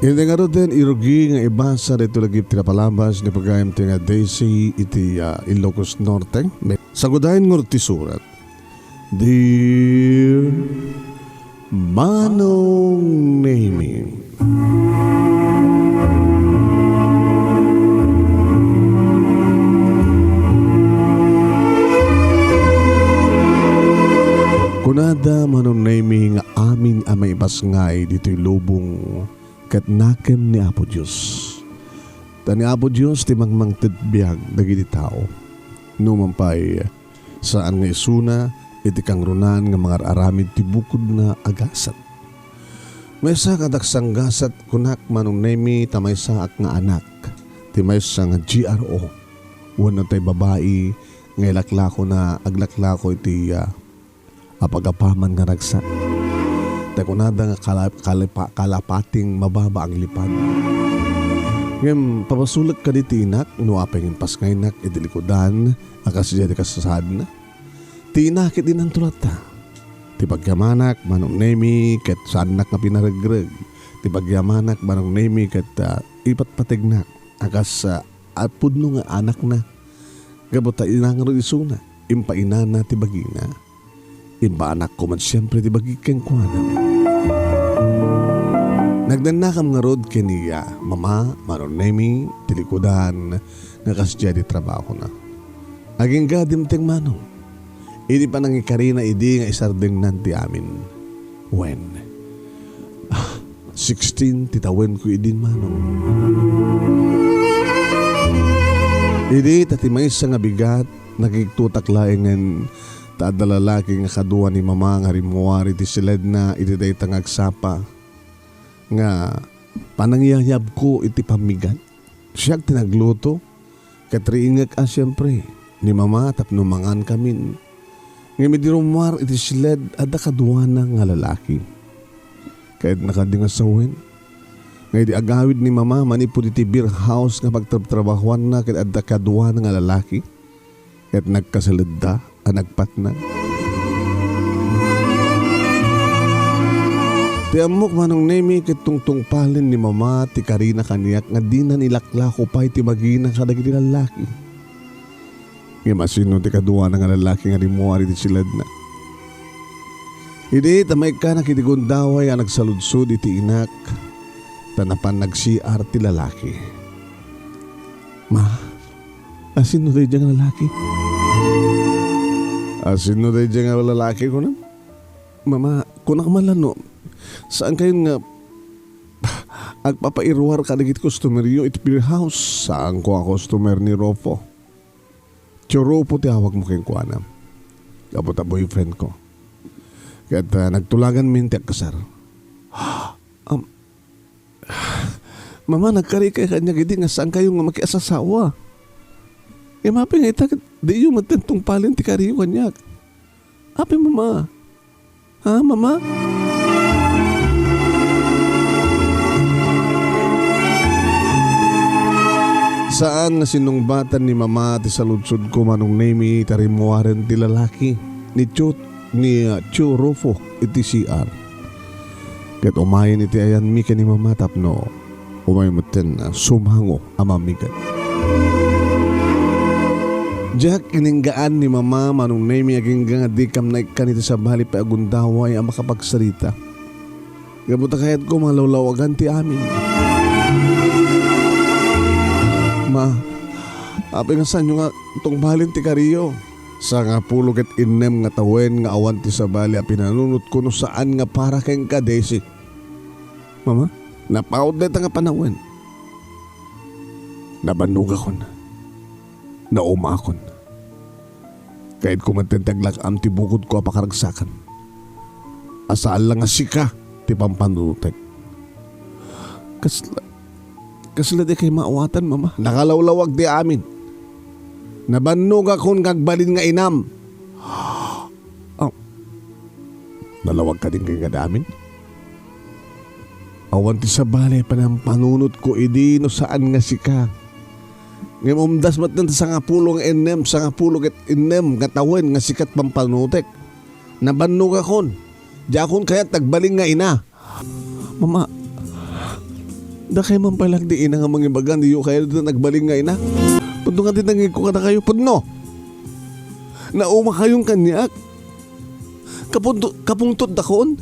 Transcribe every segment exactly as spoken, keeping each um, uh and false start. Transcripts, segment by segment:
Iti ngaruden, irugi nga ibasa daytoy lagip ti napalabas ni pagayam ti nga Daisy iti, ah, Ilocos Norte. Sagudayen ngarud ti surat. Dear Manong Nemi. Kunada, Manong Nemi, nga amin a maibasngay ditoy lubong ket nakem ni Apo Dios. Ta ni Apo Dios ti mangmangted biag dagiti tao. Numan pay, saan nga isuna iti kangrunaan nga mangar-aramid ti bukodna a gasat. Maysa nga daksang gasat, kunak, Manong Nemi, ta maysaak nga anak ti maysa nga G R O. Wenno tay babai nga ilaklakona, aglaklako iti, ah, apagapaman nga ragsak. Ta kunada nga kala-, kalipa-, kalapating mababa ang lipad. Ngem, pabasolek kadi ti inak no apay nga impasngaynak iti likudan a kasdiay ti kasasaadna. Ti ina ket inanto latta. Ti pagyamanak, Manong Nemi, ket saannak nga pinaregreg. Ti pagyamanak, Manong Nemi, ket, ah, ipatpategnak a kas, ah, a pudno nga anakna. Gapu ta ina ngarud isuna, impainana ti bagina. Impaanakko met siempre ti bagi kenkuana. Nagdannakam ngarud ken iya, Mama, Manong Nemi, ti likudan nga kasdiay ti trabahona. Agingga dimteng, Manong. Idi panangikarina idi nga isardengnan ti amin. Wen. Ah, sixteen ti tawenko idin, Manong. Idi ta ti maysa nga bigat, nakigtotak laengen ta adda lalaki nga kadua ni Mama nga rimmuar iti siledna iti dayta nga agsapa nga panangyayabko iti pammigat. Siak ti nagluto, ket riingek a siempre ni Mama tapno mangankamin. Ngem idi rummuar iti siled, adda kaduana nga lalaki. Kayatna kadi nga sawen nga idi agawid ni Mama manipud iti beer house nga pagtrabtrabahuanna ket adda kaduana nga lalaki, ket nagkasaledda a nagpatnag. Ti ammok, Manong Nemi, ket tungtungpalen ni Mama ti karina kaniak nga dina nilaklako pay ti bagina kadagiti lallaki. Ngem asino ti kaduana nga lallaki nga rimmuar iti siledna? Idi ta maikkanak iti gundaway a nagsaludsod iti inak, ta napan nag-C R ti lalaki. Ma, asino daydiay nga lalaki? Asino daydiay nga lalaki, kunam? Mama, kunak man la no, saankayon nga agpapairuar kadagiti customeryo iti beer house? Saanko a customer ni Rufo. Tio Rufo ti awagmo kenkuana. Gapu ta boyfriend ko. Ket, ah, nagtulaganmin ti agkasar. Am, Mama, nagkarikay kaniak idi nga saankayo nga makiasasawa. Ngem apay nga ita ket diyo metten tungpalen ti kariyo kaniak? Apay, Mama? Ha, Mama? Saan nga sinungbatan ni Mama ti saludsodko, Manong Nemi, ta rimmuaren ti lalaki ni Tio, ni, uh, Tio Rufo iti C R. Ket umayen iti ayanmi ken ni Mama tapno umay metten a sumango a mammigat. Diak ininggaan ni Mama, Manong Nemi, agingga nga dikam naikkan iti sabali pay a gundaway a makapagsarita. Gapu ta kayatko malawlawagan ti amin. Ma, apay nga saanyo nga tungpalen ti kariyo? Sangapulo ket innem nga tawen nga awan ti sabali a pinanunotko no saan nga para kenka, Daisy. Mama, napaut dayta nga panawen. Nabannogakon. Naumakon. Kayatko metten ti aglak-am ti bukodko a pakaragsakan. A saan la nga sika ti pampanunotek. Kasla, kasla dikay maawatan, Mama. Nakalawlawag ti amin. Nabannogakon nga agbalin nga inam. Ah, nalawag kadin kay nga amin? Awan ti sabali a panampanunotko idi no saan nga sika. Ngem umdas met ti sangapulo nga innem, sangapulo ket innem nga tawen nga sika ti pampanunotek. Nabannogakon. Diakon kayat ti agbalin nga ina. Mama, Dakay man pay laeng ti ina nga mangibaga, diyo kayat dayta nagbalin nga ina. Pudno nga ti nangngegko kadakayo, pudno. Naumakayon kaniak. Kapunto-, kapungtotdakon.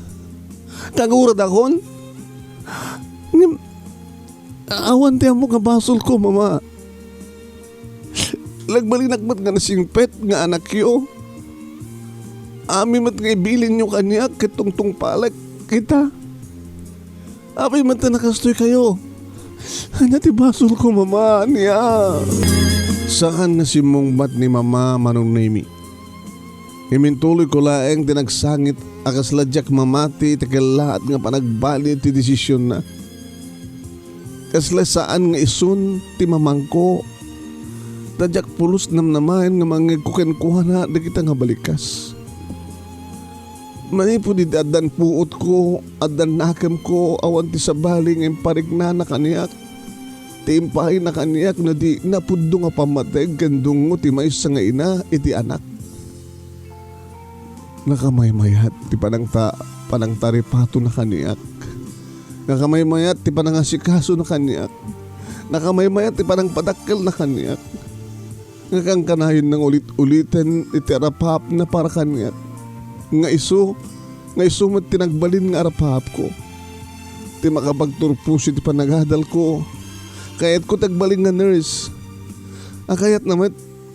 Kaguradakon. Ngem, awan ti ammok nga basolko, Mama. Nagbalinak met nga nasingpet nga anakyo. Amin met nga ibilinyo kaniak ket tungtungpalek ita. Apay met ta nakastoykayo? Ania ti basolko, Mama? Ania? Saan nga simmungbat ni Mama, Manong Nemi. Imintuloyko laeng ti nagsangit a kasla diak mamati iti kellaat nga panagbali ti desisionna. Kasla saan nga isun ti mamangko, ta diak pulos namnamaen nga mangngegko kenkuana dagita nga balikas. Manipud idi addan puotko, addan nakemko, awan ti sabali nga impariknana kaniak, ti impaayna kaniak no di napudno nga pammateg ken dungngo ti maysa nga ina iti anak. Nakamaymayat ti panangta-, panangtaripatona kaniak. Nakamaymayat ti panangasikasona kaniak. Nakamaymayat ti panangpadakkelna kaniak. Nga kankanayon nga ulit-uliten iti arapaapna para kaniak. Nga isu, nga isu met ti nagbalin nga arapaapko. Ti makapagturpos iti panagadalko. Kayatko ti agbalin nga nurse. A kayatna met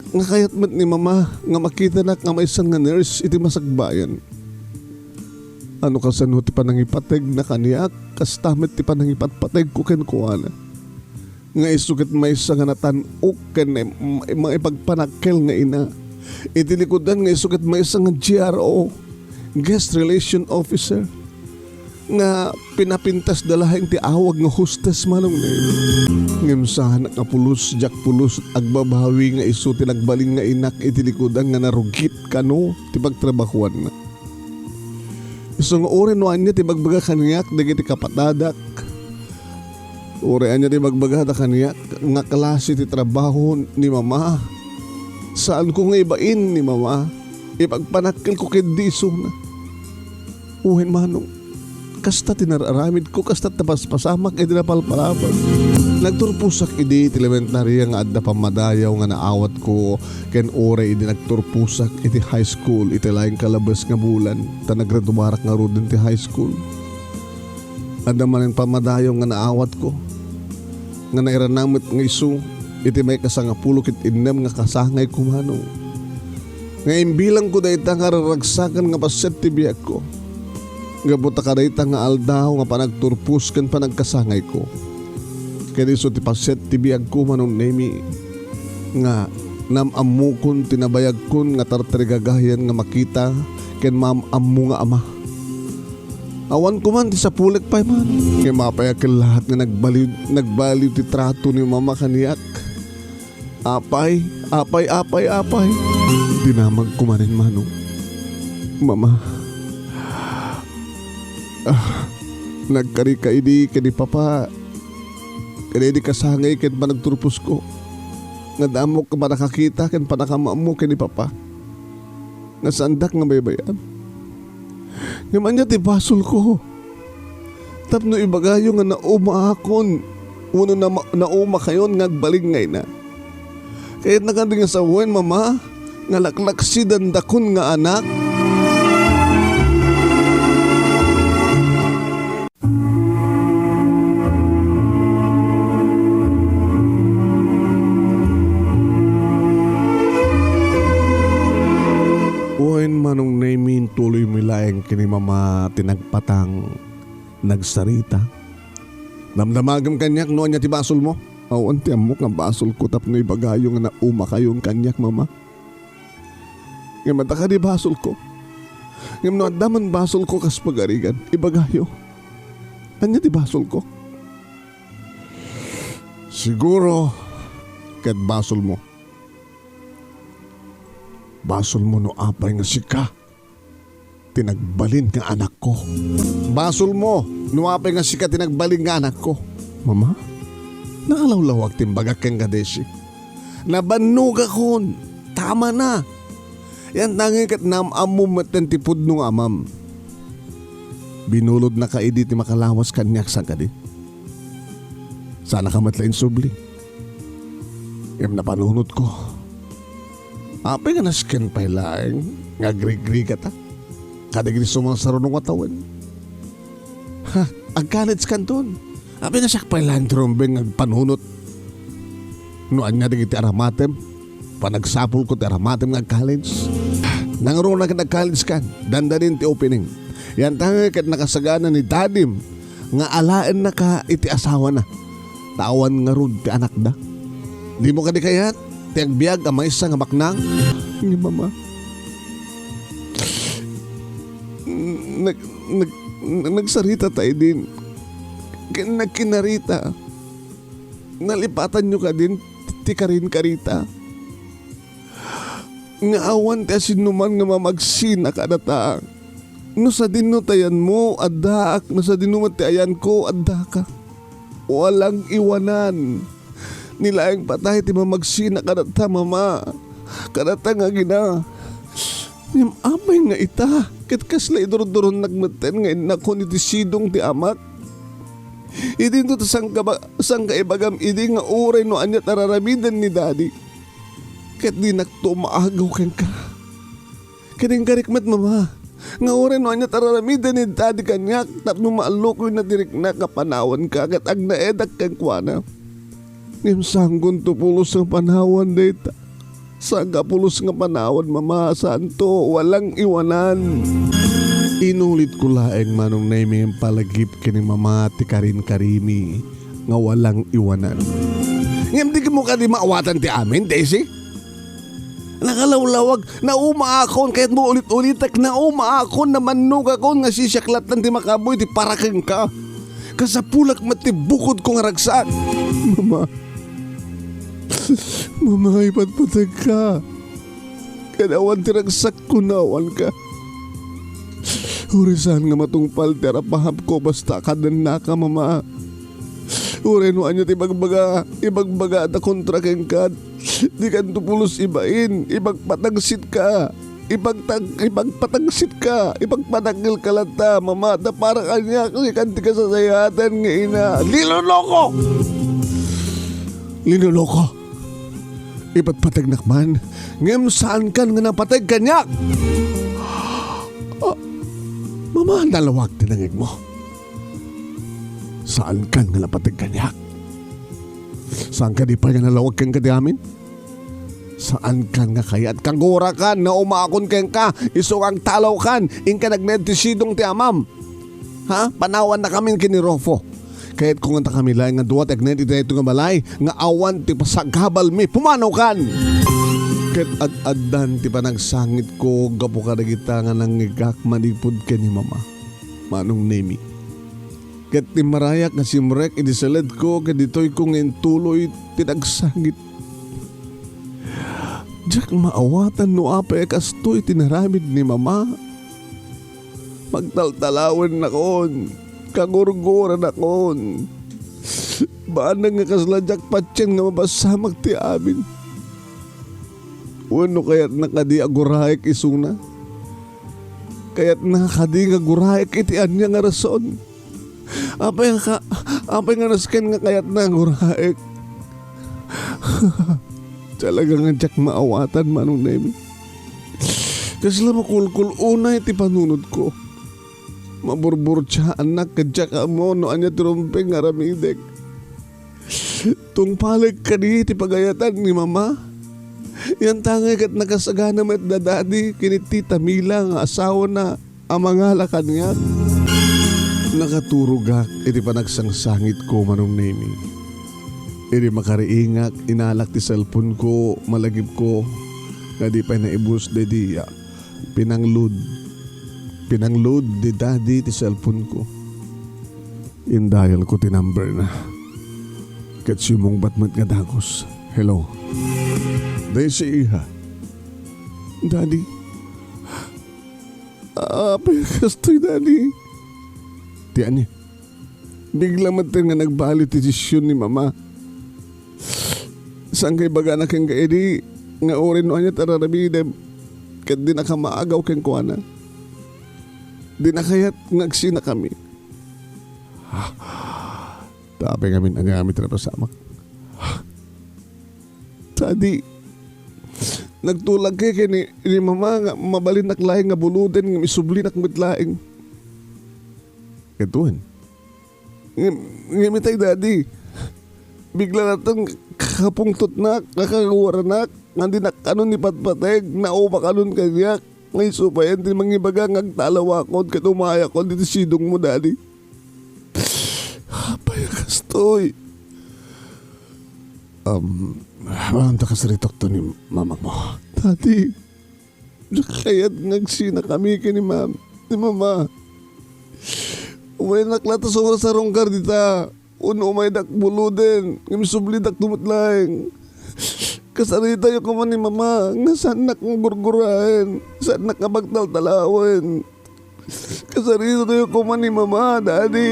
Nga kayat met ni Mama nga makitanak nga maysa nga nurse iti masakbayan. Ano kasano ti panangipategna kaniak, kasta met ti panangipatpategko kenkuana. Nga isu ket maysa nga natan-ok ken im-, mangipagpanakkel nga ina. Iti likudan nga isu ket maysa nga G R O, Guest Relation Officer. nga pinapintasda laeng ti awag nga hostess, Manong Ned. Ngem saanak nga pulos, diak pulos agbabawi nga isu ti nagbalin nga inak iti likudan nga narugit kano ti pagtrabahuanna. Isu nga uray no ania ti bagbaga kaniak dagiti kapatadak, uray ania ti bagbagada kaniak nga klase ti trabaho ni Mama, saanko nga ibain ni Mama. Ipagpanakkelko ketdi isuna. Wen, Manong, kasta ti nararamidko, kasta ti napaspasamak iti napalpalabas. Nagturposak idi iti elementaria nga adda pammadayaw nga naawatko ken uray idi nagturposak iti high school iti laeng kalabes nga bulan, ta naggraduarak ngaruden ti high school. Adda manen pammadayaw nga naawatko, nga nairanamek nga isu iti maikasangapulo ket innem nga kasangayko, Manong. Nga imbilangko dayta nga raragsakan nga paset ti biagko. Gapu ta kadayta nga aldaw nga panagturpos ken panagkasangayko. Ket isu ti paset ti biagko, Manong Nemi, nga naam-ammokon ti nabayagkon nga tartarigagayan nga makita ken maam-ammo nga ama. Awan koman ti sapulek pay man. Ngem apay a kellaat nga nagbaliw, nagbaliw ti trato ni Mama kaniak. Apay, apay, apay, apay. Dinamagko manen, Manong. Mama. Ah, nagkarika idi ken ni Papa. Ken idi kasangay ken panagturposko. Nga damok nga panakakita ken panakamaammo ken ni Papa. Nga saandak nga baybay-an. Ngem ania ti basolko? Tapno ibagayo nga naumaakon wenno nama-, naumakayon nga agbalin nga ina. Kayatna kadi nga sawen, Mama, nga laklaksidandakon nga anak? Wen, Manong Nemi, intuloymi laeng ken ni Mama ti nagpatang, nagsarita. Damdamagem kaniak no ania ti basolmo. Awan ti ammok nga basolko tapno ibagayo nga naumakayon kaniak, Mama. Ngem adda kadi basolko? Ngem no adda man basolko kas pagarigan, ibagayo. Ania ti basolko? Siguro, ket basolmo. Basolmo no apay nga sika ti nagbalin nga anakko. Basolmo no apay nga sika ti nagbalin nga anakko. Mama, nakalawlawag ti imbagak kenka, Desi. Nabannogakon. Tama na. Yan tangi ket naam-ammom metten ti pudno nga amam. Binulodnaka idi ti makalawas kaniak, saan kadi? Saanka met la insubli. Ngem napanunotko. Apay nga nasken pay laeng nga agrigrigatak kadagiti sumarsarunong a tawen? Ha, agkaledskanton. Apay nga siak pay laeng ti rumbeng nga agpanunot no ania dagiti aramatem? Panagsapulko ti aramatem nga agkaleds. Nangruna ket agkaledskan, dandanin ti opening. Yantangay ket nakasagana ni dadim nga alaennaka iti asawana. Ta awan ngarud ti anakda. Dimo kadi kayat ti agbiag a maysa nga baknang? Ni Mama. Nag-, nag-, nag-, nagsarita ta idin. Ken nagkinarita. Nalipatanyo kadin ti karinkarita. Nga awan ti asinoman nga mamagsina kadata. No sadino ti ayanmo, addaak. No sadino met ti ayanko, addaka. Walang iwanan. Ni laeng patay ti mamagsina kadata, Mama. Kadata nga agina. Ngem apay nga ita? Ket kasla idurduronnak metten nga innakon iti sidong ti amak? Idinto ta sangka ba-, sangka ibagam idi nga uray no aniat a raramiden ni Daddy. Ket dinakto maagaw kenka. Ket inkarik met, Mama, nga uray no aniat a raramiden ni Daddy kaniak tapno maallokoyna ti riknak nga panawanka ket agnaedak kenkuana. Ngem saankonto pulos nga panawan dayta. Saanka pulos nga panawan, Mama, saanto, walang iwanan. Inulitko laeng, Manong Nemy, ngem palagip ken ni Mama ti karinkarimi nga walang iwanan. Ngem dimo kadi maawatan ti amin, Daisy? Nakalawlawag, naumaakon, kayatmo ulit-ulitek, naumaakon, namannogakon nga sisiak latta ti makaammo iti para kenka. Kasapulak met ti bukodko nga ragsak. Mama. Mama, ipatpategka. Ket awan ti ragsakko no awanka. Uray saan nga matungpal ti arapahapko basta kadennaka, Mama. Uray no ania ti ibagbaga, ibagbagada kontra kenka. Dikanto pulos ibain, ipagpatagsitka. Ipagtag-, ipagpatagsitka, ipagpadakkelka latta, Mama, ta para kaniak, sikan ti kasasayaatan nga ina. Linuloko! Linuloko! Ipatpategnak man, ngem saankan nga napateg kaniak! Ah, Mama, nalawag ti nangegmo. Saankan nga napateg kaniak. Saan kadi pay nga nalawag kenka ti amin? Saankan nga kayat? Kagurakan, naumaakon kenka, isu nga agtalawkan, inka nagnaed ti sidong ti amam. Ha? Panawannakamin ken ni Rufo. Kayatko nga dakami laeng nga dua ti agnaed iti daytoy nga balay nga awan ti pasagabalmi. Pumanokan! Ket ad-addan ti panagsangitko gapu kadagita nga nangngegak manipud ken ni Mama. Manong Nemy. Ket timmarayak nga simrek iti saledko ket ditoyko nga intuloy ti nagsangit. Diak maawatan no apay a kastoy ti naramid ni Mama. Pagtaltalawennakon, kagurgurannakon. Banag nga kasla diak patien nga mapasamak ti amin. Wenno kayatna kadi a guraek isuna? Kayatna kadi nga guraek iti ania nga rason? Apay nga ka-, apay nga nasken nga kayatna nga guraek? Talaga nga diak maawatan, Manong Nemy. Kasla makulkul-unay ti panunotko. Maburburtiaannak ket diak ammo no ania ti rumbeng nga aramidek. Tungpalek kadi ti pagayatan ni Mama. Yantangay ket nakasagana met da Daddy ken ni Tita Mila nga asawana a mangala kaniak. Nakaturogak iti panagsangsangitko, Manong Nemy. Idi makariingak, inalak ti cellphone-ko, malagipko nga di pay naibus daydiay. Pinangload. Pinangload ni Daddy ti cellphone-ko. Indial-ko ti number-na. Ket simmungbat met nga dagus. Hello. Daisy, iha. Daddy. Apay a kastoy, Daddy? Ti ania? Bigla met nga nagbali ti desisyon ni Mama. Saanka ibagana kenka idi nga uray no ania ti ar-aramidem ket dinaka maagaw kenkuana. Dina kayat nga agsinakami. Ta apay ngamin agamit ti napasamak? Daddy, nagtulagka ken ni, ni Mama nga mabalinnak laeng nga buloden ngem isublinak met laeng. Ket wen, ngem, ngem itay, Daddy, bigla latta nga kapungtotnak, kakagawaranak, nga dinak kanon ipatpateg, naubakanon kaniak. Nga isu pay ti mangibaga nga agtalawakon ket umayakon iti sidongmo, Daddy. Apay a kastoy? Um, anta kasaritakto ni mamangmo? Daddy, diak kayat nga agsinakami ken ni mam-, ni Mama. Umayennak latta sarungkar dita. Wenno umaydak buloden, ngem sublidakto met laeng. Kasaritayo koma ni Mama nga saannak nga gurguraen, saannak nga pagtaltalawen. Kasaritayo koma ni Mama, Daddy.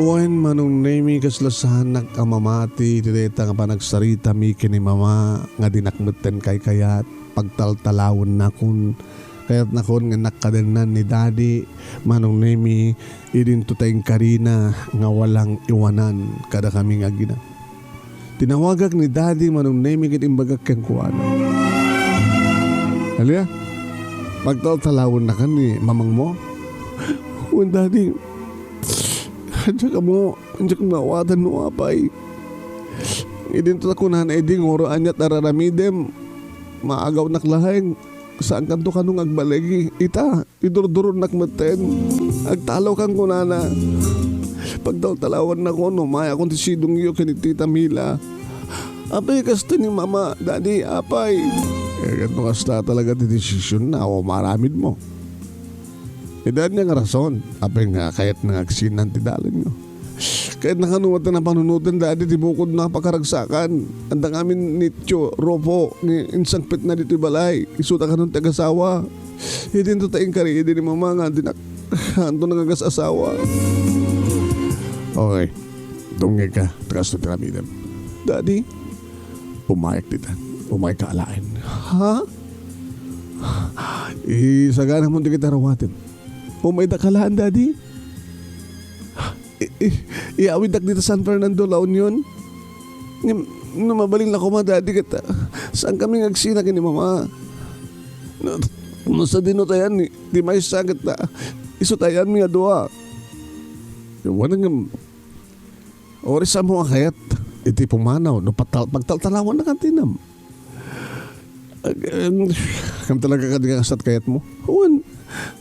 Wen, Manong Nemi, kasla saannak a mamati iti dayta nga panagsaritami ken ni Mama nga dinak metten kaykayat, pagtaltalawennakon, kayatnakon nga innak kadennan ni Daddy, Manong Nemi, idinto ta inkarina nga walang iwanan kadakami nga agina. Tinawagak ni Daddy, Manong Nemi, ket imbagak kenkuana, "Alia, pagtaltalawennakan ni mamangmo?" "Wen, Daddy. Diak ammo, diak maawatan no apay. Idinto ta kunana idi nga uray aniat a raramidem, maagawnak laeng. Saankanto kano nga agbaligi. Ita, idurduronnak metten. Agtalawkan kunana. Pagtaltalawennakon, umayakon ti sidongyo ken ni Tita Mila. Apay kastoy ni Mama, Daddy, apay?" Eh, ket no kasta talaga ti desisionna, awan maaramidmo. Iti ania nga rason, apay nga kayatna nga agsinan ti dalenyo? Kayatna kano met a panunoten, Daddy, ti bukodna a pakaragsakan. Adda ngamin ni Tio Rufo nga insangpetna ditoy balay. Isuda kano ti agasawa. Idinto ta inkari idi ni Mama nga dinak, haanto nga agas-asawa. Okay. Dumngegka, ta kastoy ti aramidem. Daddy, umayak dita. Umayka alaen. Ha? Isaganamon dagiti aruatem. Umaydak alaen, Daddy? I-, i-, iawiddak dita San Fernando, La Union. Ngem, no mabalin la koma, Daddy, ket, ah, saankami nga agsina ken ni Mama? No, no sadino ti ayan ni, ti maysa ket, ah, isu ti ayanmi a dua. Wen, ngem, uray saanmo a kayat iti pumanaw no patal-, pagtaltalawannakan ti inam? Ag-, em, kam talaga kadi nga kasat kayatmo? Wen,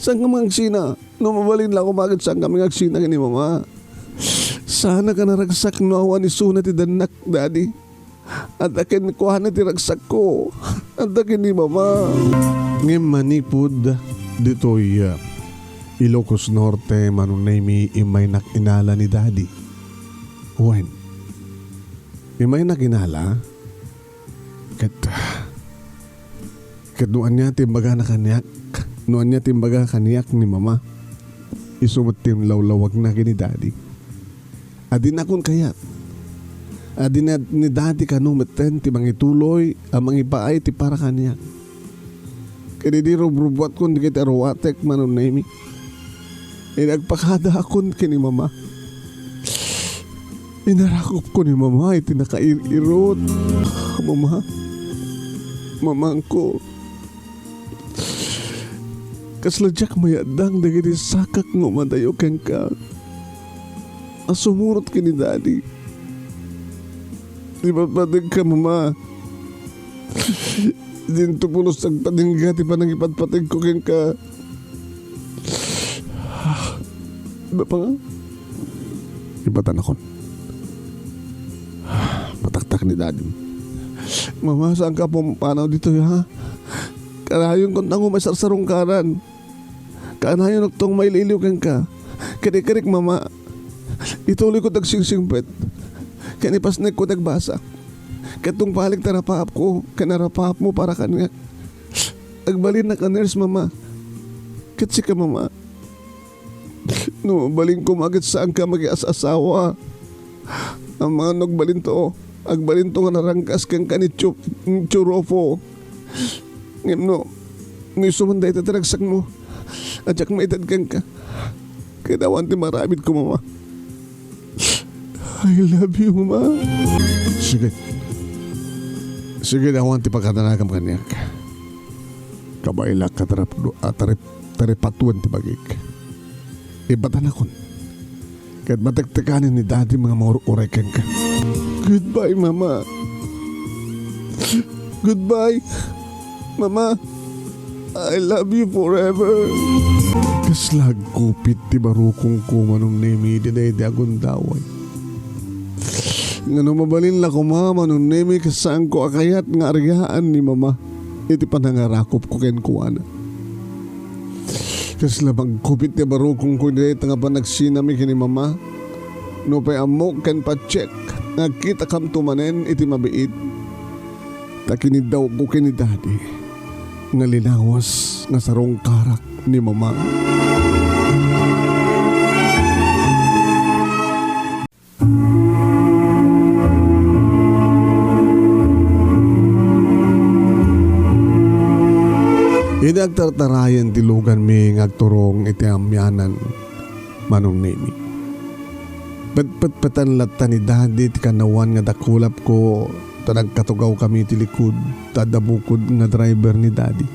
saankami nga agsina? No mabalin la koma ket saankami nga agsina ken ni Mama. Saanak a naragsak no awan isuna ti dannak, Daddy. Adda kenkuana ti ragsakko. Adda ken ni Mama. Ngem manipud ditoy, ah, Ilocos Norte, Manong Nemi, immaynak inala ni Daddy. Wen, immaynak inala, ket, ket no ania ti imbagana kaniak, no ania ti imbaga kaniak ni Mama, isu met ti imlawlawagna ken ni Daddy. A dinakon kayat. A di na-, ni Daddy kano metten ti mangituloy a mangipaay ti para kaniak. Ket idi rubrubbuatkon dagiti aruatek, Manong Nemi, idi agpakadaakon ken ni Mama, inarakupko ni Mama iti nakair-irot. Mama, Mamangko, kasla diak mayaddang dagiti sakak nga umadayo kenka a sumurot ken ni Daddy. Ipatpategka, Mama. Dinto pulos agpadingga ti panangipatpategko kenka. Iba pa nga. Ibatanakon. Pataktak ni Daddy. Mama, saanka pumanaw ditoy, ha? Kanayon kong tango may sarsarungkaran. Kanayon agtong mailiwliw kenka. Ket ikarik, Mama. Ituloy ko ti agsingsingpet. Ket ipasnek ko ti agbasa. Ket tungpalik ti arapaapko, ken arapaapmo para kaniak. Agbalinnak a nurse, Mama. Ket sika, Mama. No mabalin koma ket saanka makias-asawa. Amangan no agbalinto. Agbalinto nga narangkas kenka ni Tio, ni Tio Rufo. Ngem no, no isu man dayta ti ragsakmo, a diak maited kenka. Ket awan ti maaramidko, Mama. I love you, Mama. Sige. Sige, awan ti pakadanagam kaniak. Kabaelak a tarap-, a tarip-, taripatuen ti bagik. Ibatanakon. Ket matektekanen ni Daddy nga mangur-uray kenka. Goodbye, Mama. Goodbye, Mama. I love you forever. Kasla agkupit ti barukongko, Manong Nemi, iti daydi a gundaway. Ngano, mabalin la koma, Manong Nemi, ket saanko a kayat nga ariaen ni Mama iti panangarakupko kenkuana. Kasla agkupit ti barukongko iti dayta nga panagsinami ken ni Mama. Nupay ammok ken patiek nga agkitakamto manen iti mabiit, ta kiniddawko ken ni Daddy nga linawas nga sarungkarak ni Mama. Idi agtartarayen ti luganmi nga agturong iti amianan, Manong Nemi, petpetpetan latta ni Daddy ti kanawan nga dakulapko, ta nagkatugawkami iti likud, ta adda bukod nga driver ni Daddy.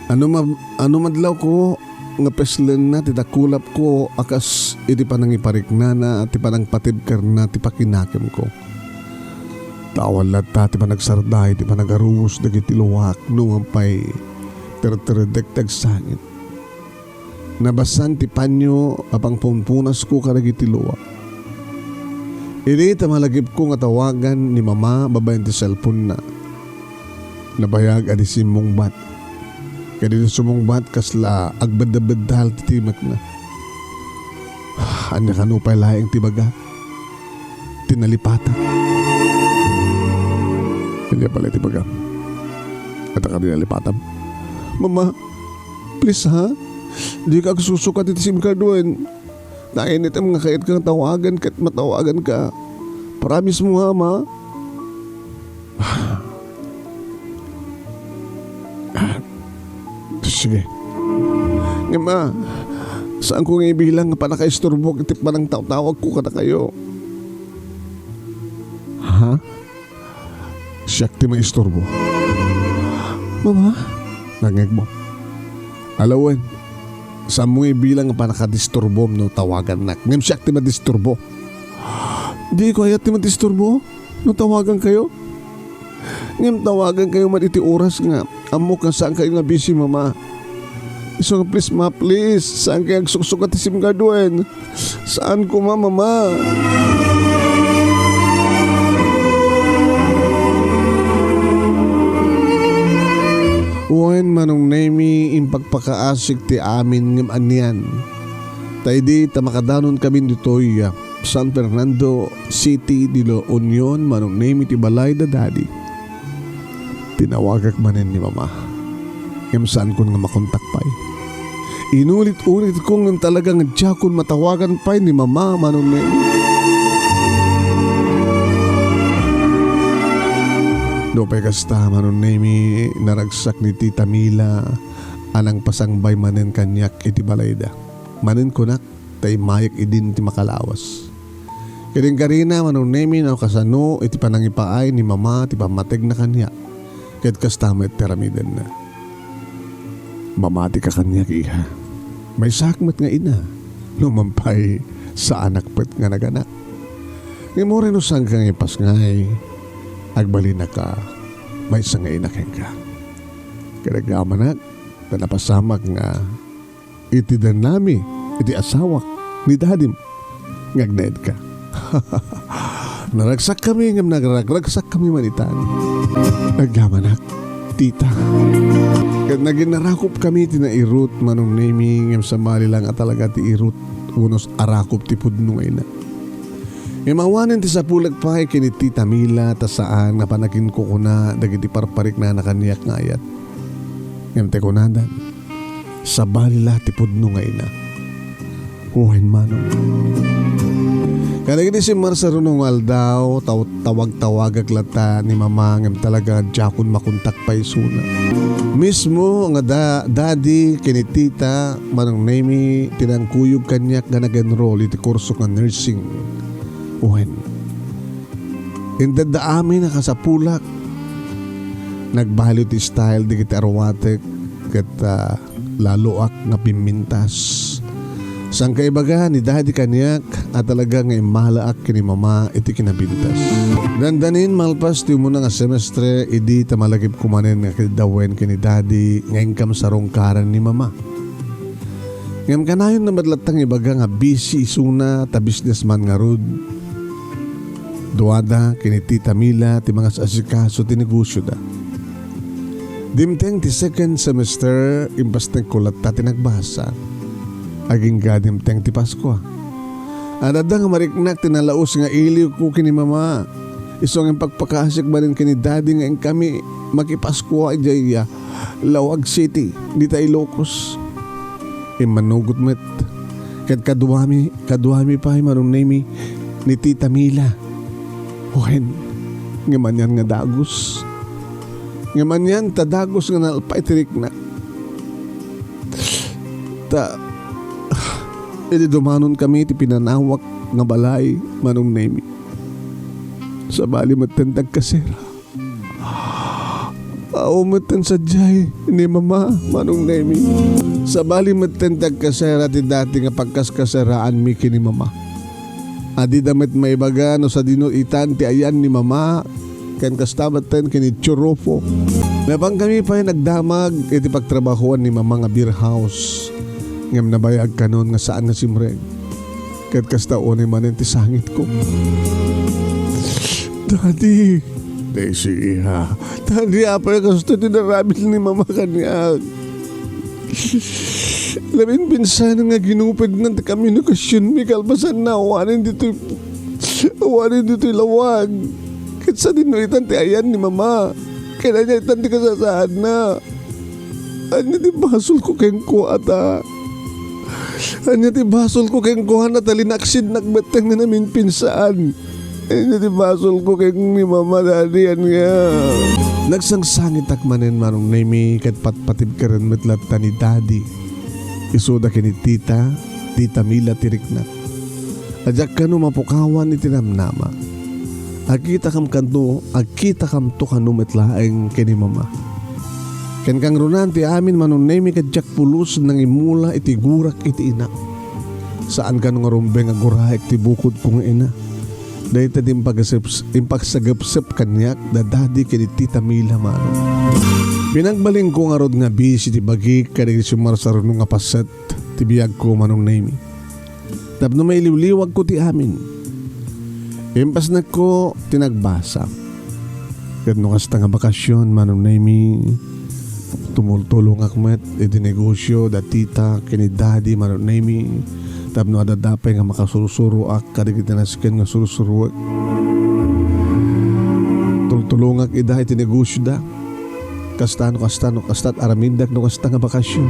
Ano ma-, ano madlawko nga peslenna ti dakulapko a kas iti panangipariknana ti panangpatibkerna ti pakinakemko. Ta awan latta ti panagsarda iti panagarubos dagiti luak no man pay terteredek ti agsangit. Nabassan ti panio a pangpunpunasko kadagiti luak. Idi ta malagipko nga tawagan ni Mama babaen ti cellphone-na, nabayag a di simmungbat. Ket idi sumungbat, kasla agbedda-beddal ti timekna. Ania kano pay laeng ti ibaga? Ti nalipatak. Ania pay laeng ti ibaga? Adda kadi nalipatam? Mama, please ha? Dika agsusukat iti sim card-en. Nainitem nga kayatka nga tawagan ket matawaganka. Promise mo ha, Ma? Ah, sige. Ngem, Ma, saanko nga ibilang nga pannakaisturbok iti panangtawtawagko kadakayo. Ha? Siak ti maisturbo. Mama? Nangngegmo. Ala wen, saanmo nga ibilang nga pannakadisturbom no tawagannak. Ngem siak ti madisturbo. Diko kayat ti madisturbo no tawagankayo. Ngem tawagankayo man iti oras nga ammok nga saankayo nga busy, Mama. Isu nga please, Ma, please. Saankayo agsuksukat ti sim card-en. Saan koma, Mama. Wen, Manong Nemi, impakpakaasik ti amin ngem anian. Ta idi ta makadanon kami ditoy, ah, San Fernando City de la Union, Manong Nemi, ti balay da Daddy. Tinawagak manen ni Mama. Ngem saankon nga makontak pay. Inulit-ulitko ngem talaga nga diakon matawagan pay ni Mama, Manong Nemi. Nupay kasta, Manong Nemi, naragsak ni Tita Mila a nangpasangbay manen kaniak iti balayda. Manen kunak, ta immayak idin ti makalawas. Ket inkarina, Manong Nemi, no kasano iti panangipaay ni Mama ti pammategna kaniak, ket kasta met ti aramidenna. Mamatika kaniak, iha. Maysaak met nga ina, no man pay saanak met nga naganak. Ngem uray no saanka nga ipasngay, agbalinaka maysa nga ina kenka. Ket agyamanak, ta napasamak nga iti danami iti asawak ni Dadim nga agnaedka. Naragsakkami ngem nagragragsakkami man itan. Agyamanak, tita. Ket naginarakupkami ti nairut, Manong Nemi, ngem sabali lang a talaga ti irut wenno arakup ti pudno nga ina. Ngem awanen ti sapulek pay ken ni Tita Mila ta saan nga panakinkukuna dagiti parpariknana kaniak nga ayat. Ngem ti kunadan, sabali la ti pudno nga ina. Wen, manong. Kadagiti simmarsarano nga aldaw, taw-, tawag-tawagak latta ni Mama ngem talaga diakon makontak pay isuna. Mismo nga da-, daddy ken ni tita, Manong Nemi, ti nangkuyog kaniak nga nag-enroll iti kurso nga nursing. Wen, inted da amin a kasapulak, nagbaliw ti style dagiti aruatek ket, ah, laloak nga pimmintas. Saan kaibaga ni Daddy kaniak a talaga nga immalaak ken ni Mama iti kinapintas. Dandanin malpas ti umuna nga semestre, idi ta malagipko manen nga kiddawen ken ni Daddy nga inkam sarungkaran ni Mama. Ngem kanayon na met latta nga ibaga nga busy isuna ta businessman ngarud. Duada ken ni Tita Mila ti mangas-asikaso ti negosioda. Dimteng ti second semester, impasnekko latta ti nagbasa. Agingga dimteng ti Paskua. Adda nga mariknak ti nalaus nga iliwko ken ni Mama. Isu nga impakpakasik manen ken ni Daddy nga inkami makipaskua idiay, ah, Laoag City, dita Ilocos. Immanugot met. Ket kaduami, kaduami pay, Manong Nemi, ni Tita Mila. Wen, ngem anian nga dagus. Ngem anian ta dagus nga nalpay ti riknak. Ta, idi dumanonkami ti pinanawak nga balay, Manong Nemi, sabali metten ti agkasera. Awan metten sadiay ni Mama, Manong Nemi. Sabali metten ti agkasera ti dati nga pagkaskaseraanmi ken ni Mama. A dida met maibaga no sadino itan ti ayan ni Mama, ken kasta metten ken ni Tio Rufo. Napankami pay nagdamag iti pagtrabahoan ni Mama nga beer house. Ngem nabayag kanon nga saan nga simrek. Ket kasta unay manen ti sangitko. Daddy! Daisy, iha. Daddy, apay kastoy ti inaramid ni Mama kaniak? Napimpinsan nga ginupidnan ti komunikasionmi kalpasanna awanen ditoy, awanen ditoy lawag. Ket sadino itan ti ayan ni Mama? Ket ania itan ti kasasaadna? Ania ti basolko kenkuana? Ania ti basolko kenkuana ta linaksidnak metten nga napimpinsan? Ania ti basolko ken ni Mama, Daddy, ania? Nagsangsangitak manen, Manong Nemi, ket patpatibkeren met latta ni Daddy. Isuda ken ni Tita, Tita Mila ti riknak. A diak kano mapukawan iti namnama. Agkitakam kano, agkitakamto kano met laeng ken ni Mama. Ken kangrunaan ti amin, Manong Nemi, ket diak pulos nangimmula iti gurak iti inak. Saan kano nga rumbeng a guraek ti bukodko nga ina. Dayta ti impagasep-, impagsagepsep kaniak da Daddy ken ni Tita Mila, Manong. Pinagbalinko ngarud nga busy ti bagik kadagiti simmarsarano nga paset ti biagko, Manong Nemi. Tapno mailiwliwagko ti amin. Impasnekko ti nagbasa. Ket no kasta nga bakasyon, Manong Nemi, tumultulongak met iti negosio da Tita ken ni Daddy, Manong Nemi, tapno adda pay nga makasursuroak kadagiti nasken nga sursuroek. Tultulongak ida iti negosioda. Kasta no kasta no kastat aramiddak no kasta nga bakasyon.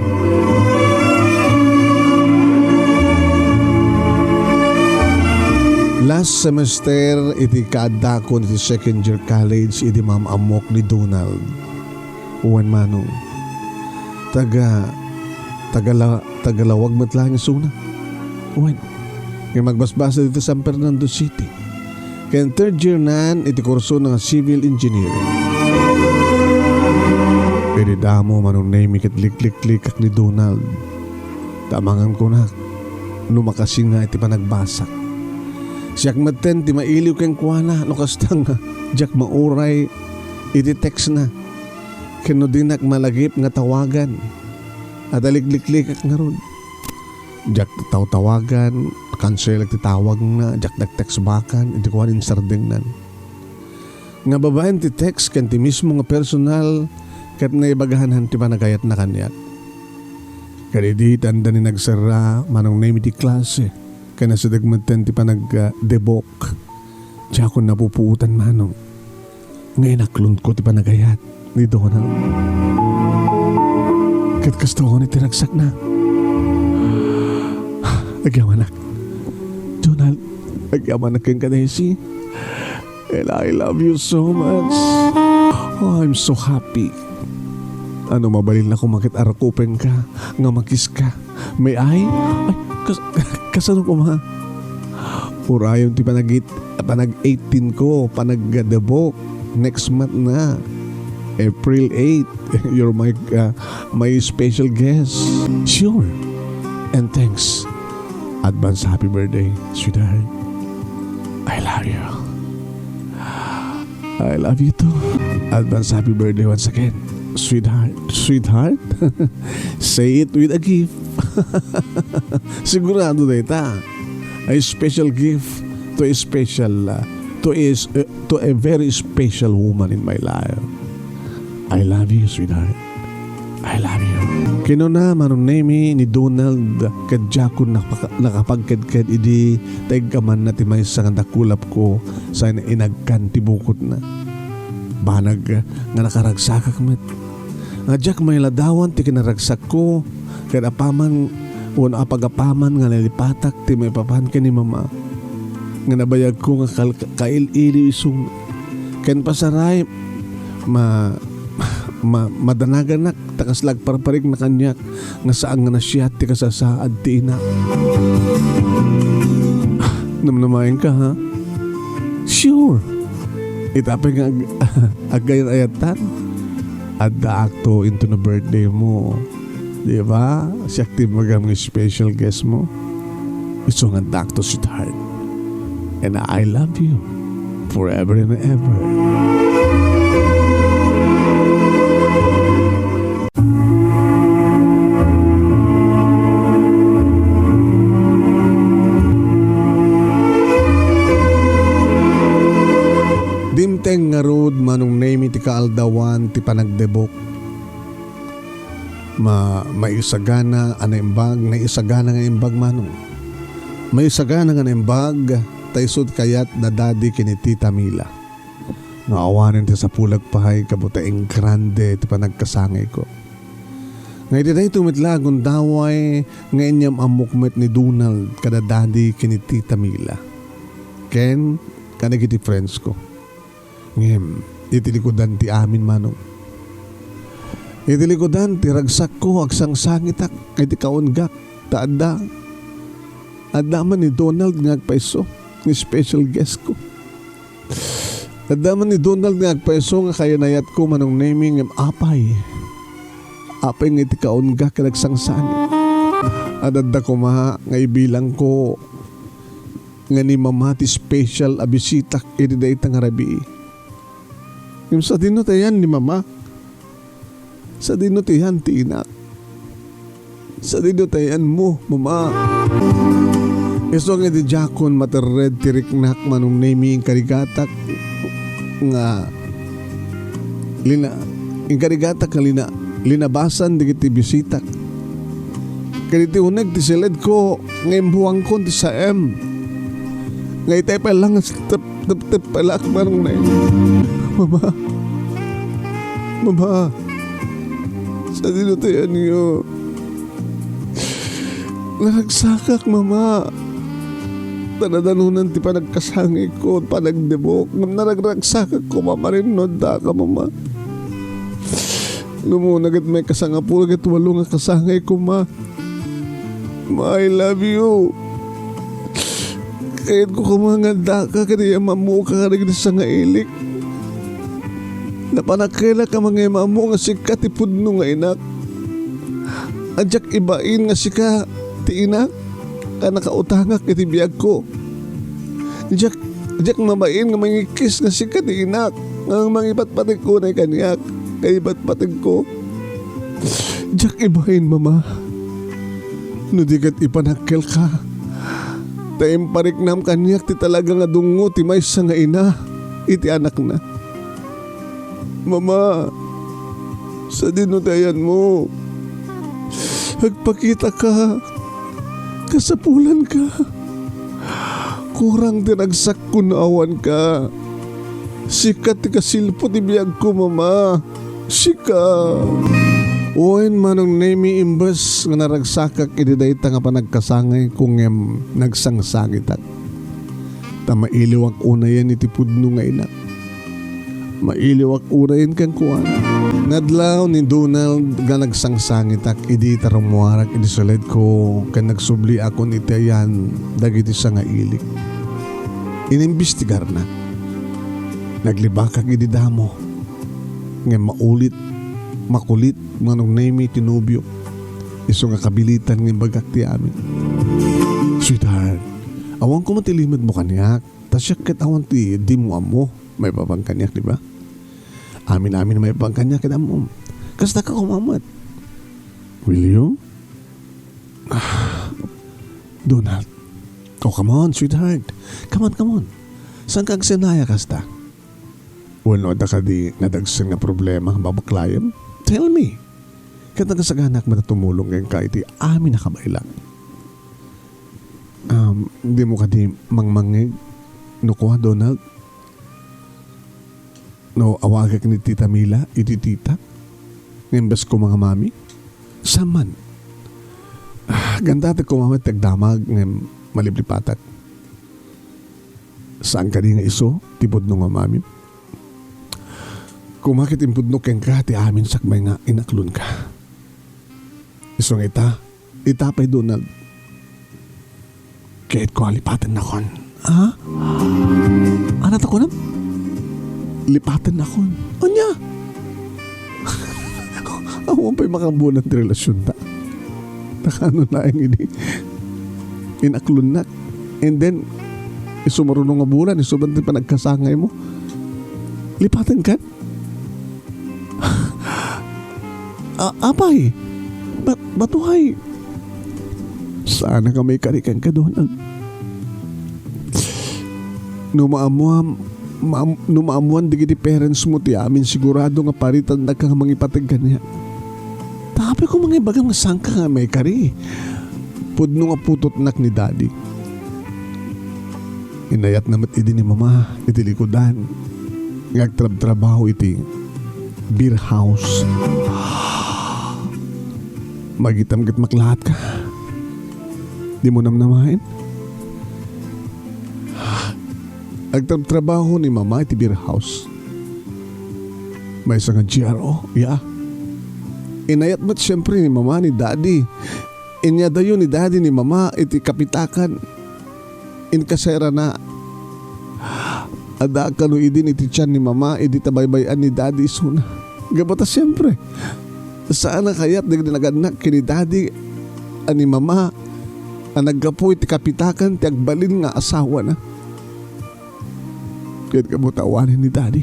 Last semester iti kaaddakon iti second year college, idi maam-ammok ni Donald. Wen, Manong. Taga, taga la-, taga Laoag met laeng isuna. Wen. Nga magbasbasa dito San Fernando City. Ken third year nan iti kurso nga civil engineering. Idi damo, Manong Nemi, ket likliklikak ni Donald. Ta amangan kunak no makasinga iti panagbasak. Siak metten ti mailiw kenkuana no kasta nga diak mauray iti textna. Ken no dinak malagip nga tawagan, adda likliklikak ngarud. Diak tawtawagan, kanselak ti tawagna, diak nagtextbackan, idi kuan insardengnan. Nga babaen ti text ken ti mismo nga personal, ket naibagahan ti panagayatna kaniak. Ket idi tanda ni nagserra, Manong Nemi, ti klase, ken nasideg metten ti panag-, ah, debok. Diakon napupuotan, Manong, nga inaklonko ti panagayat ni Donald. Ket kasta unay ti ragsakna. Agyawanak. Donald, Agyamanak kenka, Daisy. And I love you so much. Oh, I'm so happy. Ano, mabalin la koma ket arakupenka nga makiss ka. May I? Ay, kas-, kasano koma? Urayon ti panagit-, panag-eighteen ko, panagdebok. Next month na. April eight. You're my, uh, my special guest. Sure. And thanks. Advance happy birthday, sweetheart. I love you. I love you too. Advance happy birthday once again, sweetheart. Sweetheart? Say it with a gift. Sigurado dayta. A special gift to a special, uh, to a s-, uh, to a very special woman in my life. I love you, sweetheart. I love you. Kinuna, Manong Nemi, ni Donald, ket diakon nakapaka-, nakapagkedked idi ta iggamanna ti maysa nga dakulapko sa in-, inagkan ti bukotna. Banag nga nakaragsakak met. Nga diak mailadawan ti kinaragsakko, ket apaman wenno apagapaman nga nalipatak ti maipapan ken ni Mama, nga nabayagko nga kal-, kail-iliw isuna. Ken pasaray, ma-, ma-, madanaganak ta kasla agparparigna kaniak nga saan nga nasiat ti kasasaad ti inak. Namnamaenka, ha? Sure. Ita pay nga ag-, agayan-ayatan. Addaakto into no birthday mo. Di ba? Siak ti imbagam nga special guest mo. Isu nga addaakto, sweetheart. And I love you forever and ever. Dimteng ngarud, Manong Nemi, ti kaaldawan ti panagdebok. Ma-, maisagana a naimbag, naisagana nga imbag, Manong. Maisagana nga naimbag, ta isu ti kayat da Daddy ken ni Tita Mila. Nga awanen ti sapulak pay, kabuta, ingrande ti panagkasangayko. Nga iti daytoy met la a gundaway nga inyam-ammok met ni Donald kada Daddy ken ni Tita Mila. Ken kadagiti friends ko. Ngem, iti likudan ti amin, Manong. Iti likudan ti ragsakko, agsangsangitak iti kaunggak, ta adda, adda man ni Donald nga agpayso, nga special guest ko. Adda man ni Donald nga agpayso nga kayanayatko, Manong Nemi, ngem apay. Apay nga iti kaunggak ket agsangsangit. Adda koma nga ibilangko nga ni Mama ti special a bisitak iti dayta nga rabii. Ngem sadino ti ayan ni Mama? Sadino ti ayan ti inak? Sadino ti ayanmo, Mama? Isu nga idi diakon materred ti riknak, Manong Nemi, inkarigatak nga lina-, inkarigatak nga lina-, linabasan dagiti bisitak. Ket iti uneg ti siledko nga imbuangkon ti saem. Nga itay pay lang nga tep-, teptep pay la ak, Manong Nemi. Mama. Mama. Sadino ti ayanyo? Naragsakak, Mama. Ta nadanonan ti panagkasangayko, panagdebok. Ngem naragragsakak koma manen no addaka, Mama. Ngem una ket maikasangapolo ket walo nga kasangayko, Ma. Ma, I love you. Kayatko koma nga addaka ken iyammammoka kadagiti sangailik. Napanakkelak a mangyamammo nga sika ti pudno nga inak. A diak ibain nga sika ti inak a nakautangak iti biagko. Diak, diak mabain nga mangikkis nga sika ti inak nga mangipatpategko unay kaniak. Kay ipatpategko. Diak ibain, Mama. No di ket ipanakkelka, ta impariknam kaniak ti talaga nga dungngo ti maysa nga ina iti anakna. Mama, sadino ti ayanmo? Agpakitaka. Kasapulanka. Kurang ti ragsakko no awanka. Sika ti kasilpo ti biagko, Mama. Sika. Wen, Manong Nemi, imbes nga naragsakak iti dayta nga panagkasangayko ngem nagsangsangitak. Ta mailiwak unayen iti pudno nga inak. Mailiwak unayen kenkuana. Nadlaw ni Donald nga nagsangsangitak idi ta rummuarak idi saledko ken nagsubliakon iti ayan dagiti sangailik. Inimbestigarnak. Naglibakak idi damo. Ngem maulit, makulit, manungnaymi ti nobio. Isu nga kabilitan nga imbagak ti amin. Sweetheart, awan koma ti limedmo kaniak. Ta siak ket awan ti dimo ammo maipapan kaniak, di ba? Amin-amin maipapan kaniak ket ammom. Kasta ka koma met. Will you? Ah, Donald. Oh, come on, sweetheart. Come on, come on. Saan ka agsenaya kasta? Wenno adda kadi nadagsen nga problema nga babaklayen? Tell me. Ket nagasaganak met a tumulong kenka iti amin a kabaelak. Um, dimo kadi mangmangngeg no kua, Donald? No awagek ni Tita Mila iti tita? Nga imbes ko nga mami? Saan man? Ah, gandatek koma met ti agdamag ngem maliplipatak. Saan kadi nga isu ti pudno nga mami? Koma ket impudno kenka ti amin sakbay nga inaklonka. Isu nga ita, ita pay Donald. Ket kua lipatennakon. Ha? Ano ta kunam? Lipatennakon. Anya? Awan pay makabunan ti relasyonta. Nakano laeng idi inaklonnak. And then, isu maruno nga bulan, isu man ti panagkasangaymo. Lipatenkan? A-, apay, ba-, batuhay. Saan ka maikari kenka, Donald? No maammuam, maam-, no maammuan dagiti parents mo ti amin, sigurado nga paritannaka nga mangipateg kaniak. Ta apay ko mangibagam nga saan ka nga maikari. Pudno nga putotnak ni Daddy. Inayatna met idi ni Mama iti likudan nga agtrabtrabaho iti beer house. Magitam ket maklaat ka. Dimo namnamaen? Agtrabtrabaho ni Mama iti beer house. Maysa nga G R O, ya. Inayat met siyempre ni Mama ni Daddy. Inyadayo ni Daddy ni Mama iti kapitakan. Inkaserana. Adda kano idin iti tian ni Mama idi ta baybay-an ni Daddy isuna. Gapu ta siyempre, saan a kayat dagiti nagannak ken ni Daddy a ni Mama a naggapu iti kapitakan ti agbalin nga asawana. Ket gapu ta awanen ni Daddy,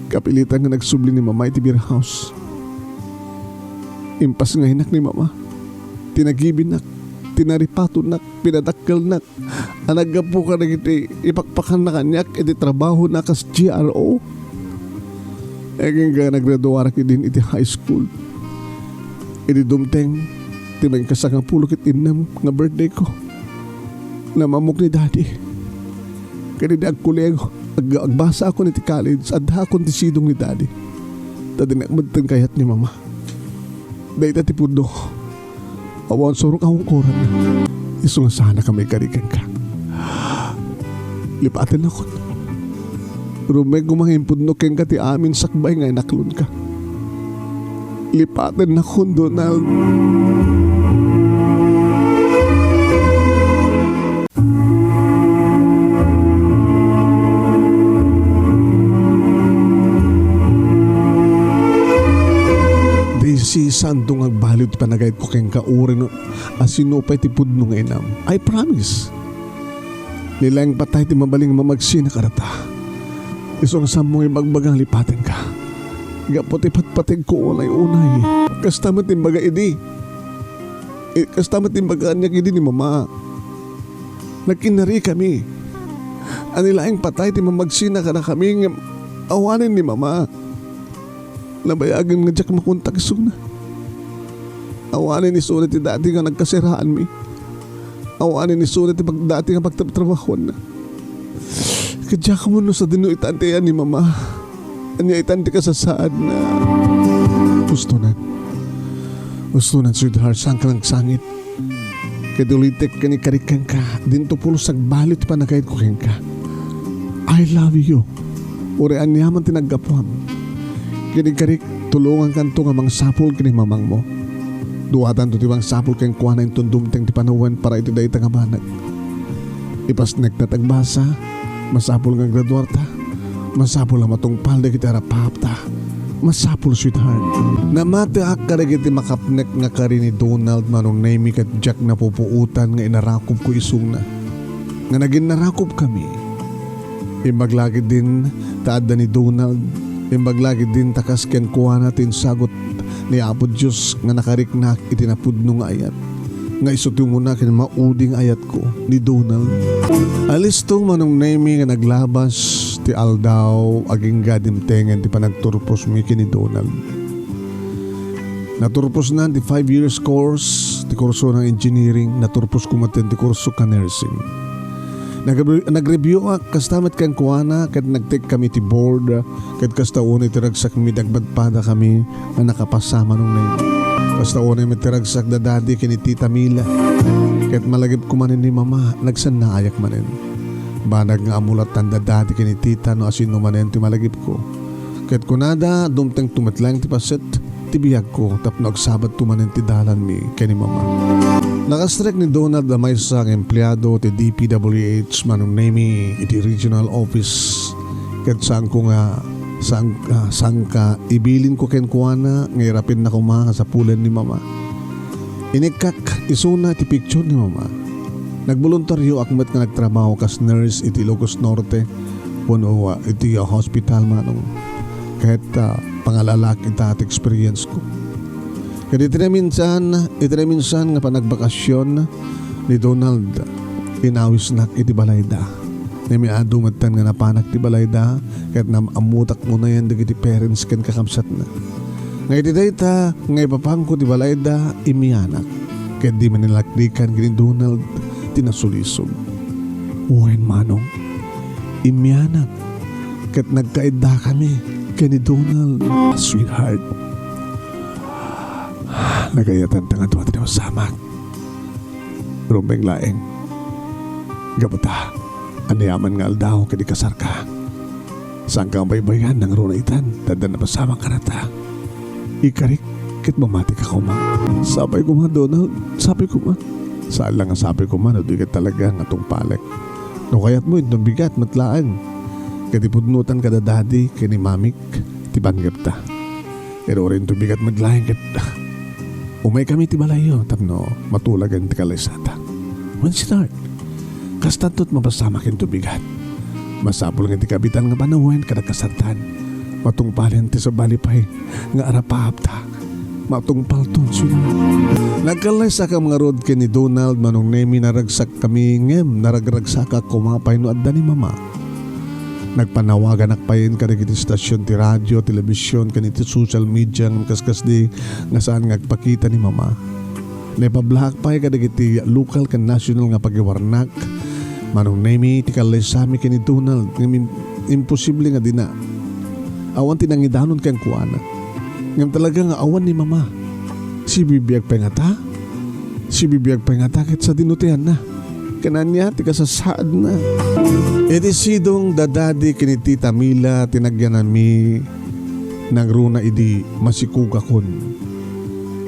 kapilitan nga nagsubli ni Mama iti beer house. Impasngaynak ni Mama. Tinagibinak, tinaripatonnak, pinadakkelnak, a naggapu kadagiti ipakpakanna kaniak iti trabahona kas G R O. Agingga naggraduarak idin iti high school. Idi dumteng ti maingkasangapulo ket innem nga birthday ko, namammok ni Daddy. Ket idi agkolego, ag-, agbasa akon iti college, addaakon ti sidong ni Daddy. Ta dinak metten kayat ni Mama. Dayta ti pudno. Awan surok a ungkoran. Isu nga saan ka maikari kenka. Lipatennakon. Rumek ko mangimpudno kenka ti amin sakbay nga inaklonka. Lipatennakon, Donald. Daisy, saanto nga agbaliw ti panagayatko kenka uray no a sino pay ti pudno nga inam. I promise. Ni laeng patay ti mabalin nga mamagsina kadata. Isu nga saanmo nga ibagbaga nga lipatenka. Gapu ti patpategko unay-unay. Kasta met ti imbaga idi. Eh, kasta met ti imbaga kaniak idi ni Mama. Nagkinnarikami. A ni laeng patay ti mamagsina kadakami ngem awanen ni Mama. Nabayagen nga diak makontak isuna. Awanen isuna ti dati nga nagkasiraanmi. Awanen isuna ti pag-, dati nga pagtrabtrabahoanna. Ket diak ammo no sadino itan ti ayan ni Mama. Ania itan ti kasasaadna? Ustonan. Ustonan, sweetheart, saan ka nagsangit? Ket ulitek ken ikarik kenka, dinto pulos agbaliw ti panagayatko kenka. I love you. Uray aniaman ti naggapuam. Ket ikarik, tulongankanto nga mangsapul ken ni mamangmo. Duatanto ti mangsapul kenkuana inton dumteng ti panawen para iti dayta nga banag. Ipasnekta ti agbasa, masapul nga graduarta, masapul nga matungpal dagiti arapaapta. Masapul, sweetheart. Namatiak kadagiti makapnek nga kari ni Donald, Manong Nemy, ket diak napupuotan nga inarakobko isuna. Nga nagin narakobkami. Imbag la ketdin ta adda ni Donald, imbag la ketdin ta kas kenkuana ti insagut ni Apo Dios nga nakariknak iti napudno nga ayat. Nga isu ti umuna ken maudi nga ayatko ni Donald. Alisto, Manong Nemy, nga naglabas ti aldaw agingga dimtengen ti panagturposmi ken ni Donald. Naturposnan ti five years course, ti kurso ng engineering, naturposko met ti kurso ka nursing. Nagre-, nagreviewak kasta met kenkuana ket nagtekkami ti board, ket kasta unay ti ragsakmi dagpadpadakami nga nakapasa, Manong Nemy. Kasta unay met ti ragsak da Daddy ken ni Tita Mila. Ket malagipko manen ni Mama, nagsannaayak manen. Banag nga ammo lattan da Daddy ken ni Tita no asino manen ti malagipko. Ket kunada, dumtengto met laeng ti paset ti biagko tapno agsabatto manen ti dalanmi ken ni Mama. Nakastrek ni Donald a maysa nga empleado ti D P W H, Manong Nemy, iti regional office. Ket saanko nga, saan-, ah, saanka, ibilinko kenkuana nga irapinna koma nga sapulen ni Mama. Inikkak isuna ti picture ni Mama. Nagboluntarioak met nga nagtrabaho kas nurse iti Ilocos Norte, wenno, ah, iti, ah, hospital, Manong. Ket, ah, pangalalaak ita ti experience ko. Ket iti naminsan, iti naminsan nga panagbakasyon ni Donald, inawisnak iti balayda. Nemiadu metten nga napanak ti balayda, ket naam-ammotak unayen dagiti parents ken kakabsatna. Nga iti dayta nga ipapanko ti balayda, immianak, ket di manilaklikan ken ni Donald ti nasulisog. Wen, Manong, immianak, ket nagkaiddakami ken ni Donald. Sweetheart, nagayatan ta nga dua ti napasamak. Rumbeng laeng. Gapu ta, aniaman nga aldaw ket ikasarka. Saanka nga baybay-an nangruna itan, ta adda napasamak kanata. Ikarik ket mamatika koma. Sapay koma, Donald. Sapay koma. Saan la nga sapay koma no di ket talaga nga tungpalek. No kayatmo, inton bigat met laeng. Ket ipudnotan kada Daddy ken ni Mamik ti panggepta. Ket uray inton bigat met laeng ket umaykami ti balayyo tapno matulagen ti kalaysata. Wen, sweetheart, kastanto ti mapasamak inton bigat. Masapul nga ti kabitan nga panawen kada kasartan. Matungpalen ti sabali pay nga arapaapta. Matungpalton, sweetheart. Nagkalaysakami ngarud ken ni Donald, Manong Nemy, naragsakkami, ngem naragragsakak koma pay no adda ni Mama. Nagpanawaganak payen kadagiti estasion ti radio, telebision, ken iti social media ngem kaskasdi nga saan nga agpakita ni Mama. Naipablaak pay kadagiti lokal ken national nga pagiwarnak. Manong Nemy, ti kallaysami ken ni Donald, ngem im-, imposible nga dina. Awan ti nangidanon kenkuana. Ngem talaga nga awan ni Mama. Sibibiag pay ngata? Sibibiag pay ngata ket sadino ti anna? Ken ania ti kasasaadna? Iti sidong da Daddy ken ni Tita Mila ti nagyanami nangruna idi masikugakon.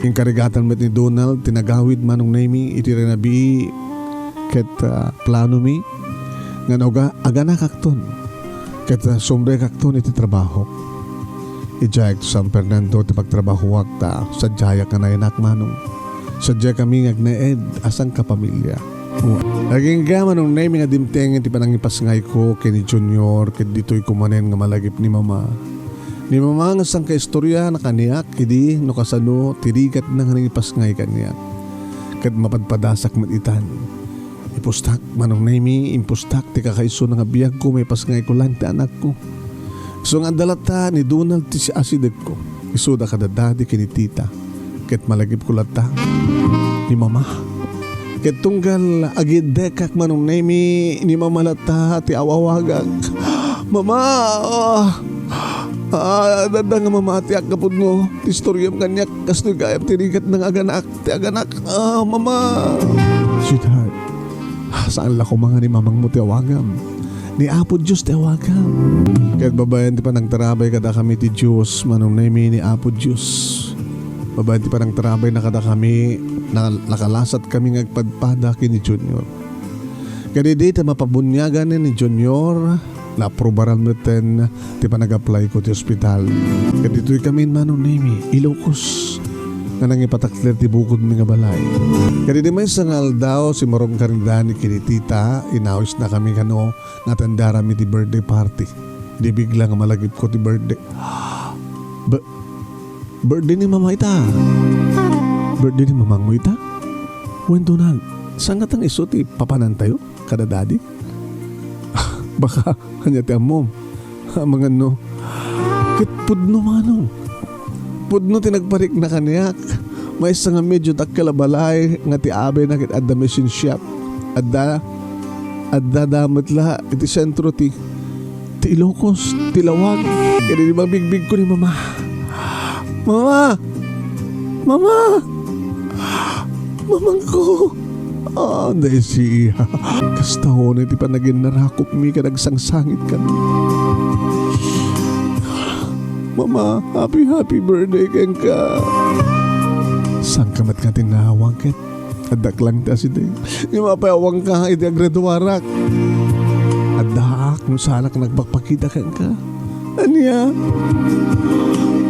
Inkarigatan met ni Donald ti nagawid, Manong Nemy, iti rinabii ket, ah, planomi nga no aga-, aganakakton ket, ah, sumrekakton iti trabahok. Idiay San Fernando ti pagtrabahoak ta sadiayak nga nayanak, Manong. Sadiakami nga agnaed a sangkapamilya. Agingga, Manong Nemy, nga dimteng ti panangipasngayko ken ni Junior ket ditoy kumanen nga malagip ni Mama. Ni Mama nga sangkaistoria na kaniak idi no kasano ti rigatna nga nangipasngay kaniak. Ket mapadpadasak met itan. Ipustak, Manong Nemy, impustak ti kakaisuna nga biagko, maipasngayko laeng ti anakko. Isu nga adda latta ni Donald ti siasidegko. Isuda kada Daddy ken ni Tita. Ket malagipko latta ni Mama. Ket tunggal agiddekak, Manong Nemy, ni Mama latta ti awawagak. "Mama! Ah, ah, adda nga mamatiak gapu no ti istoriam kaniak, kastoy gayam ti rigatna nga aganak, ti aganak. Ah, Mama!" Sweetheart, saan la koma nga ni mamangmo ti awagam. Ni Apo Dios ti awagam. Ket babaen ti panangtarabay kadakami ti Dios, Manong Nemi, ni Apo Dios. Babaen ti panangtarabay na kadakami, na-, nakalasat kami nga agpadpada ken ni Junior. Ket idi ta mapabuniagan ni Junior, naaprubaran metten ti panag-apply ko ti ospital. Ket ditoy kami, Manong Nemi, Ilocos, nga nangipatakder ti bukodmi nga balay. Ket idi maysa nga aldaw, simurong kami ni Dani ken ni Tita, inawisna kami kano nga atendaranmi ti birthday party. Idi bigla nga malagipko ti birthday. Ba-, Birthday ni Mama ita. Birthday ni mamangmo ita? Wen, Donald, saan nga tang isu ti papanantayo kada Daddy? Baka, ania ti ammom? Amangan no. Ket pudno, Manong. Pudno ti nagparikna kaniak. Maysa nga medyo dakkel a balay nga ti abayna ket adda machine shop. Adda, adda da met la iti sentro ti ti Ilocos, ti lawag. Ket idi mabigbigen ni Mama. Mama! Mama! Mamangko! Ah, Daisy. Kasta unay ti panaginnarakopmi ken agsangsangit kami. Mama, happy, happy birthday kenka. Saan ka met nga tinawag ket Addak lang ti asideg. Ngem apay awanka iti agriduarak? Addaak no saanak nagpakpakita kenka. Ania?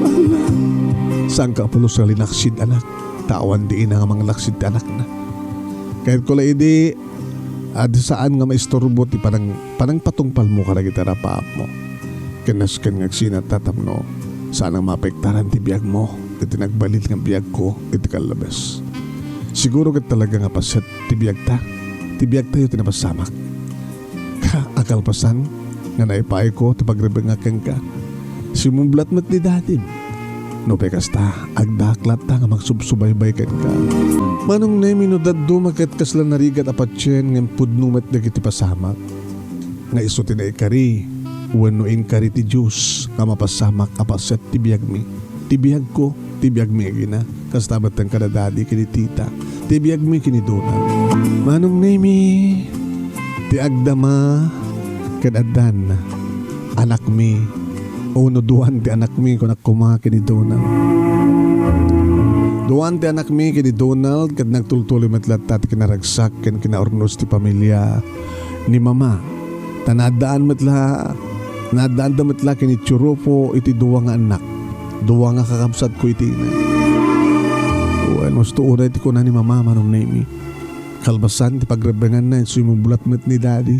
Ala. Saanka a pulos nga linaksid, anak? Ta awan ti ina nga manglaksid ti anakna. Kayatko la idi, adi saan nga maisturbo ti panang-, panangpatungpalmo kadagiti rapaapmo. Ken nasken nga agsinatta tapno saan a maapektaran ti biagmo iti nagbalin nga biagko iti kallabes. Siguro ket talaga nga paset ti biagta, ti biagtayo ti napasamak. Ka-, a kalpasan nga naipayko ti pagrebengak kenka, simublat met ni dadim. Nupay kasta, addaak latta nga mangsubsubaybay kenka. Manong Nemi, no dadduma ket kasla narigat a patien ngem pudno met dagiti pasamak, nga isu ti naikari wenno inkari ti Dios nga mapasamak a paset ti biagmi, ti biagko, ti biagmi agina, kasta metten kada dadi ken ni tita, ti biagmi ken ni Dona. Manong Nemi, ti agdama ken addan, anakmi, o no duan ti anakmi, kunak koma ken ni Donald. Duan ti anakmi ken ni Donald, ket nagtultuloy met latta ti kinaragsak ken kinaurnos ti pamilia ni Mama. Ta naaddaan met la, naaddaanda met la ken ni Churupo iti dua nga annak, dua nga kakabsatko iti ina. Wen, husto unay ti kuna ni Mama, Manong Nemi. Kalpasan ti pagrebenganna, simublat met ni Dadi.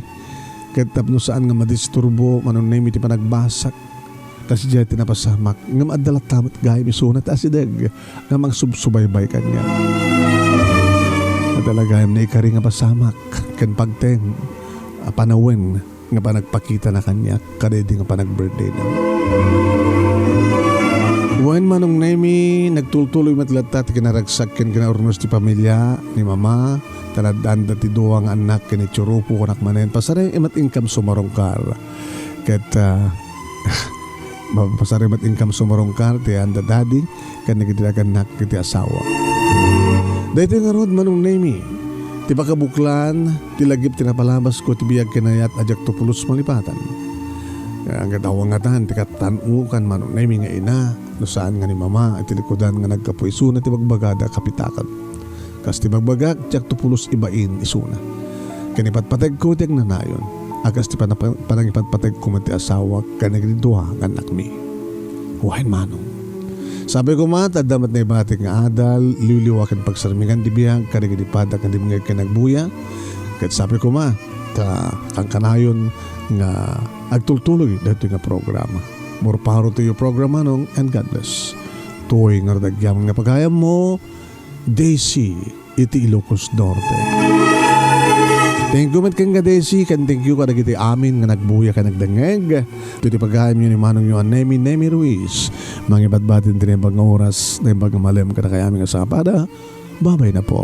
Ket tapno saan nga madisturbo, Manong Nemi, ti panagbasak. Ta sadiay ti napasamak, ngem adda latta met gayam isuna ti asideg nga mangsubsubaybay kaniak. Adda la gayam naikari nga pasamak ken pagteng a panawen nga panagpakitana kaniak kadaydi nga panag-birthdayna. Wen, Manong Nemi, nagtultuloy met latta ti kinaragsak ken kinaurnos ti pamilia ni Mama, ta naaddaanda ti dua nga annak ken ni Churupo, kunak manen, pasareng met inkam sumarungkar. Ket, ah, Mapasari met inkam sumarungkar ti anda dadi ken dagiti nagannak iti asawa. Daytoy ngarud, Manong Nemi, ti pakabuklan ti lagip ti napalabasko ti biag ken ayat a diakto pulos malipatan. Nga awan ngatan ti katan-okan, Manong Nemi, nga ina, no saan nga ni Mama iti likudan nga naggapu isuna ti bagbagada a kapitakan. Kas ti bagbagak, diakto pulos ibain isuna. Ken ipatpategko ti agnanayon, a kas ti panapa-, panangipatpategko met ti asawak ken dagiti dua nga annakmi. Wen, Manong. Sapay koma, ta adda met naibatik nga adal, liwliwa ken pagsarmingan ti biag kadagiti paddak nga dimngeg ken agbuya. Ket sapay koma, ta kankanayon nga agtultuloy daytoy nga programa. More power to you, program, Manong, and God bless. Toy nga ragyaman nga pagayammo, Daisy iti Ilocos Norte. Thank you met kenka, Daisy, ken thank you kadagiti amin nga nagbuya ken nagdengngeg. Iti pagayamyo ni Manongyo a Nemi, Nemi Ruiz. Mangibadbati ti naimbag nga oras, naimbag nga malem kadakami nga sapada. Babay na po.